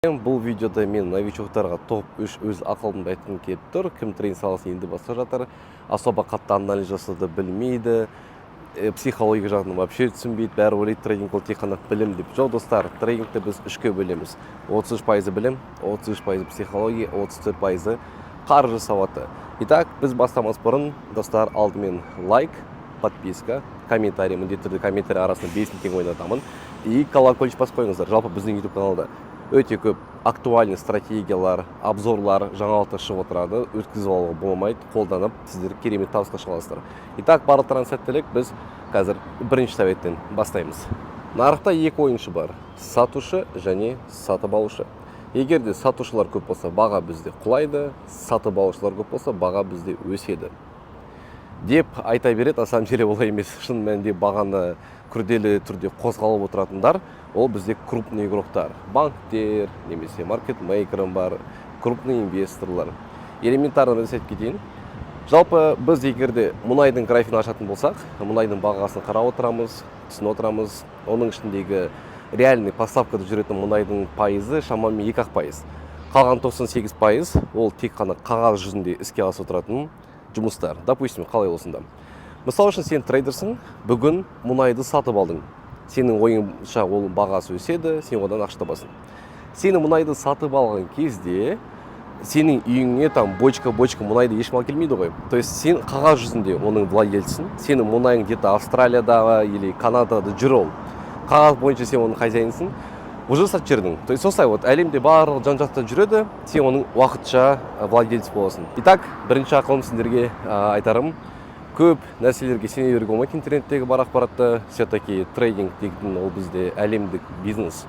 Бұл видеода мен новичоктарға топ 3 өз ақылымды айтқым келіп тұр. Кім трейдинг саласын енді бастап жатыр, особо қатты анализ жасауды білмейді, психология жағын вообще түсінбейді, бәрі ойлайды, трейдинг ол тек қана білім деп. Жоқ, достар, трейдингті біз үшке бөлеміз: 33% білім, 33% психология, 34% қаржы сауаты. Итак, біз бастамас бұрын, достар, алдымен лайк, подписка, комментарий, міндетті түрде комментарий арасында 5000 теңге ойнатамын, и колокольчик басып қойыңыздар. Жалпы, біздің YouTube каналда өте көп актуальный стратегиялар, обзорлар, жаңалықтар шығып отырады, өткізіп алуға болмайды, қолданып, сіздер керемет табысқа шыға аласыздар. Итак, барлықтарыңа сәттілік! Біз қазір бірінші советтен бастаймыз. Нарықта екі ойыншы бар: сатушы және сатып алушы. Егер де сатушылар көп болса, баға бізде құлайды, сатып алушылар көп болса, баға бізде өседі деп айта береді. На самом деле олай емес. Шын мәнінде бағаны күрделі түрде қозғалып отыратындар ол бізде крупный игроктар, банктер немесе маркетмейкер бар, крупный инвесторлар. Элементарно нәрсе айтып кетейін. Жалпы, біз егер де мұнайдың графигін ашатын болсақ, мұнайдың бағасын қарап отырамыз, түсініп отырамыз. Оның ішіндегі реальный поставкада жүретін мұнайдың пайызы шамамен 2-ақ пайыз. Қалған 98% ол тек қана қағаз жүзінде іске асып отыратын жұмыстар. Допустим, қалай осында, мысалы үшін, сен трейдерсің, бүгін мұнайды сатып алдың. Сенің ойыңша, ол бағасы өседі, сен одан ақша табасың. Сен мұнайды сатып алған кезде сенің үйіңе там бочка бочка мұнайды ешкім алып келмейді ғой. То есть сен қағаз жүзінде оның владельцісің, сенің мұнайың где то Австралияда или Канадада жүр, ол қағаз бойынша сен оның хозяинсың, уже сатып жібердің. То есть осылай вот әлемде барлығы жан жақта жүреді, сен оның уақытша владелец боласың. Итак, бірінші ақылым сендерге айтарым: көп нәрселерге сене беруге болмайды, интернеттегі бар ақпаратты. Все таки трейдинг дейтін ол бізде әлемдік бизнес.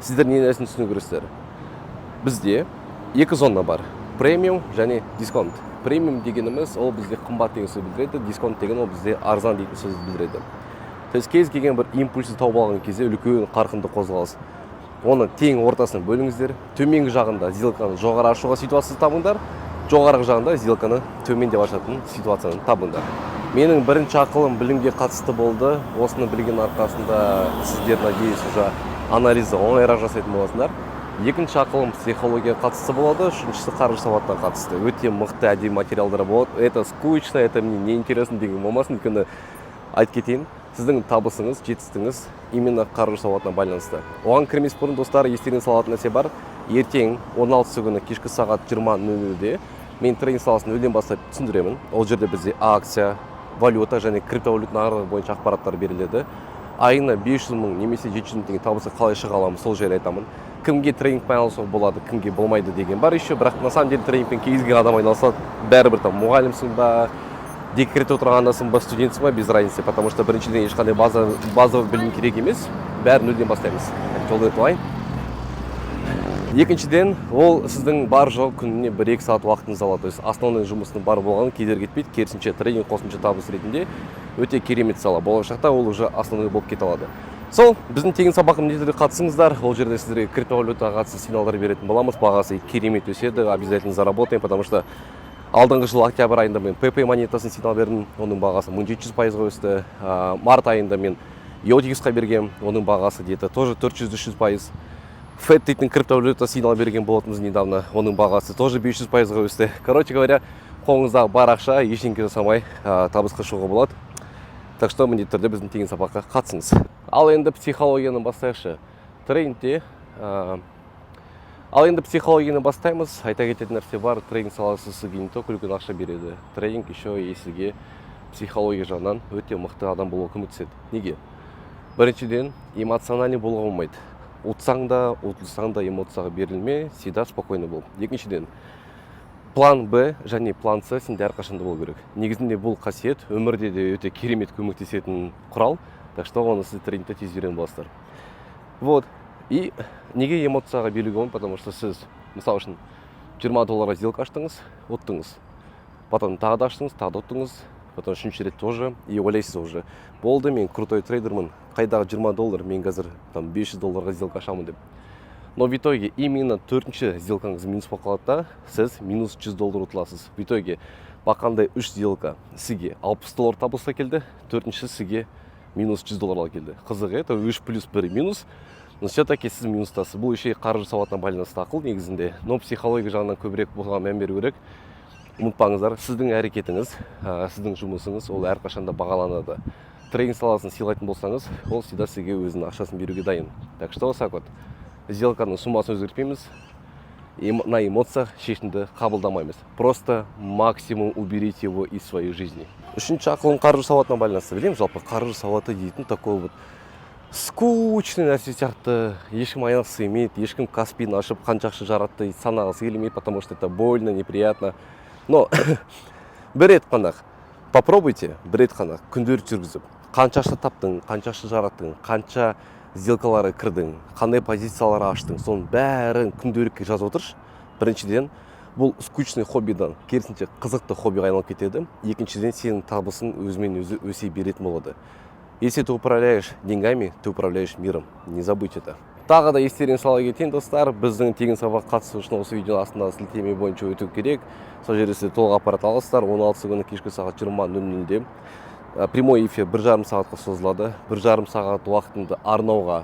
Сіздер не нәрсені түсіну керексіздер? Бізде екі зона бар: премиум және дисконт. Премиум дегеніміз ол бізде қымбат деген сөз білдіреді, дисконт деген ол бізде арзан дейтін сөзді білдіреді. То есть кез келген бір импульсті тауып алған кезде, үлкен қарқынды қозғалыс, оны тең ортасына бөліңіздер. Төменгі жағында сделканы жоғары ашуға ситуация табыңдар, жоғарғы жағында сделканы төмендеп ашатын ситуацияны табыңдар. Менің бірінші ақылым білімге қатысты болды. Осыны білген арқасында сіздер, надеюсь, уже анализді оңайырақ жасайтын боласыңдар. Екінші ақылым психологияға қатысты болады, үшіншісі қаржы сауатына қатысты. Өте мықты, әдемі материалдар болады. «Это скучно, это мне не интересно» деген болмасын, өйткені айтып кетейін, сіздің табысыңыз, жетістігіңіз именно қаржы сауатына байланысты. Оған кірмес бұрын, достар, естеріңізге салатын нәрсе бар. Ертең, 16 күні, кешкі сағат 20:00-де мен трейдинг саласын нөлден бастап түсіндіремін. Ол жерде бізде акция, валюта және криптовалюта нарығы бойынша ақпараттар беріледі. Айына 500 мың немесе 700 мың теңге табысқа қалай шыға аламыз, сол жерде айтамын. Кімге трейдингпен айналысуға болады, кімге болмайды деген бар еще. Бірақ на самом деле трейдингпен кез келген адам айналыса алады, бәрібір там мұғалімсің ба, декретте отырған адамсың ба, студентсің ба, без разницы, потому что біріншіден, ешқандай базовый білім керек емес, бәрін нөлден бастаймыз. Жолды өтіп алайын. Екіншіден, ол сіздің бар жоқ күніне 1-2 сағат уақытыңызды алады. То есть основной жұмыстың бар болғаны кедергі етпейді. Керісінше, трейдинг қосымша табыс ретінде өте керемет сала, болашақта ол уже основной болып кете алады. Сол біздің тегін сабаққа міндетті түрде қатысыңыздар. Ол жерде сіздерге криптовалютаға қатысты сигналдар беретін боламыз. Бағасы керемет өседі, обязательно заработаем, потому что алдыңғы жылы октябрь айында мен ПП монетасын сигнал бердім, оның бағасы 1700%-ға өсті. Март айында мен IOTX-қа бергем, оның бағасы где то тоже 400-300%. FED дейтін криптовалюта сигнал берген болатынбыз недавно, оның бағасы тоже 500%-ға өсті. Короче говоря, қолыңыздағы бар ақша, ештеңе жасамай табысқа шығуға болады. Так что міндетті түрде біздің тегін сабаққа қатысыңыз. Ал енді психологияны бастайықшы трейдингте. Ал енді психологияны бастаймыз. Айта кететін нәрсе бар: трейдинг саласы сізге не только үлкен ақша береді, трейдинг еще и сізге психология жағынан өте мықты адам болуға көмектеседі. Неге? Біріншіден, эмоциональный болуға болмайды. Ұтсаң да, ұтылсаң да, эмоцияға берілме, всегда спокойно бол. Екіншіден, план Б және план С сенде әрқашанда болу керек. Негізінде бұл қасиет өмірде де өте керемет көмектесетін құрал, так что оны сіз трейдингте тез үйреніп аласыздар. Вот и неге эмоцияға берілуге болмайды? Потому что сіз, мысалы үшін, 20 долларға сделка аштыңыз, ұттыңыз, потом тағы да аштыңыз, тағы да ұттыңыз, потом үшінші рет тоже, и ойлайсыз: уже болды, мен крутой трейдермін, қайдағы 20 доллар, мен қазір там 500 долларға сделка ашамын деп. Но в итоге именно төртінші сделкаңыз минус болып қалады да, сіз минус 100 доллар ұтыласыз. В итоге бақандай үш сделка сізге 60 доллар табыс әкелді, төртінші сізге минус 100 доллар алып келді. Қызық, это үш плюс бір минус. Но все таки сіз минустасыз. Бұл еще и қаржы сауатына байланысты ақыл негізінде, но психология жағынан көбірек бұған мән беру керек. Ұмытпаңыздар, сіздің әрекетіңіз, сіздің жұмысыңыз, ол әрқашанда бағаланады. Трейдинг саласын сыйлайтын болсаңыз, ол всегда сізге өзінің ақшасын беруге дайын. Так что вот так вот, сделканың суммасын өзгертпейміз, на эмоциях шешімді қабылдамаймыз, просто максимум уберите его из своей жизни. Үшінші ақылым қаржы сауатына байланысты. Білемін, жалпы қаржы сауаты дейтін такой вот скучный нәрсе сияқты, ешкім айналысқысы келмейді, ешкім Каспиін ашып, қанша ақша жаратты санағысы келмейді, потому что это больно, неприятно. Но бір рет қана попробуйте, бір рет қана күнделік жүргізіп, қанша ақша таптың, қанша ақша жараттың, қанша сделкаларға кірдің, қандай позициялар аштың, соның бәрін күнделікке жазып отыршы. Біріншіден, бұл скучный хоббидан керісінше қызықты хоббиға айналып кетеді. Екіншіден, сенің табысың өзімен өзі өсе беретін болады. Если ты управляешь деньгами, ты управляешь миром, не забудь это. Тағы да естеріңізге сала кетейін, достар, біздің тегін сабаққа қатысу үшін осы видеоның астындағы сілтеме бойынша өту керек. Сол жерде сіздер толық ақпарат аласыздар. 16 күні кешкі сағат 20:00-де прямой эфир 1,5 сағатқа созылады. 1,5 сағат уақытыңды арнауға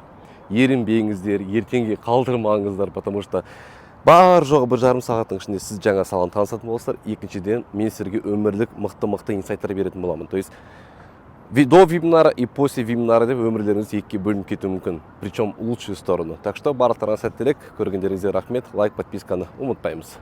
ерінбеңіздер, ертеңге қалдырмаңыздар, потому что бар жоғы 1,5 сағаттың ішінде сіз жаңа саланы танысатын боласыздар. Екіншіден, мен сіздерге өмірлік мықты мықты инсайттар беретін боламын. То есть до вебинара и после вебинара деп өмірлеріңіз екіге бөлініп кетуі мүмкін, причем в лучшую сторону. Так что барлықтарыңа сәттілік, көргендеріңізге рахмет, лайк, подписканы ұмытпаймыз.